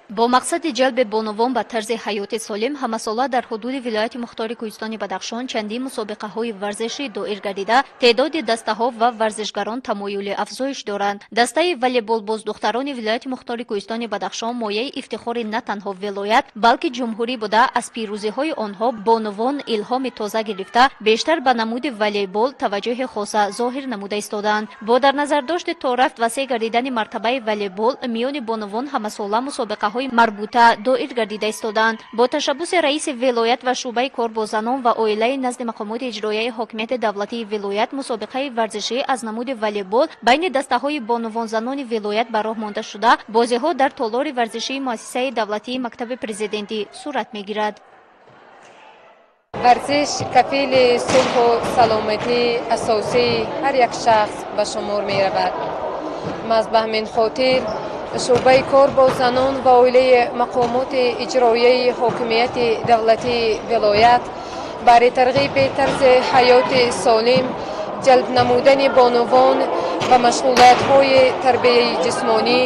Бо мақсади ҷалби бонувон ба тарзи ҳаёти солим, ҳамасола дар ҳудуди вилояти мухтори Кӯҳистони Бадахшон чандин мусобиқаҳои варзишӣ доир гардида, теъдоди дастаҳо ва варзишгарон тамоюли афзоиш доранд. Дастаи волейболбоз духтарони вилояти мухтори Кӯҳистони Бадахшон мояи ифтихори на танҳо вилоят, балки ҷумҳурӣ буда, аз пирӯзиҳои онҳо бонувон илҳоми тоза гирифта, бештар ба намуди волейбол таваҷҷӯҳи хоса зоҳир намуда истодаанд. Бо дар назардошти торафт васеъ гардидани мартабаи волейбол миёни бонувон, ҳамасола мусобиқаҳои марбута доир гардида истодаанд. Бо ташаббуси раиси вилоят ва шӯъбаи кор бо занон ва оилаи назди мақомоти иҷроияи ҳокимияти давлатии вилоят, мусобиқаи варзишӣ аз намуди волейбол байни дастаҳои бонувонзанони вилоят ба роҳ монда шуда, бозиҳо дар толори варзишии муассисаи давлатии мактаби президентӣ сурат мегирад. Варзиш кафили сулҳу саломатии асосии ҳар як шахс ба шумор меравад. Маҳз ба ҳамин хотир шӯъбаи кор бо занон ва оилаи мақомоти иҷроияи ҳокимияти давлатии вилоят барои тарғиби тарзи ҳаёти солим, ҷалб намудани бонувон ба машғулиятҳои тарбияи ҷисмонӣ,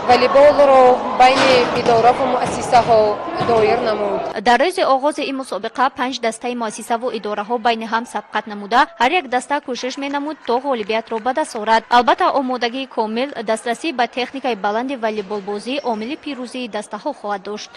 волейболро байни идораву муассисаҳо доир намуд. Дар рӯзи оғози ин мусобиқа панҷ дастаи муассисаву идораҳо байни ҳам сабқат намуда, ҳар як даста кӯшиш менамуд, то ғолибиятро ба даст орад. Албатта, омодагии комил, дастрасӣ ба техникаи баланди волейболбозӣ омили пирӯзии дастаҳо хоҳад дошт.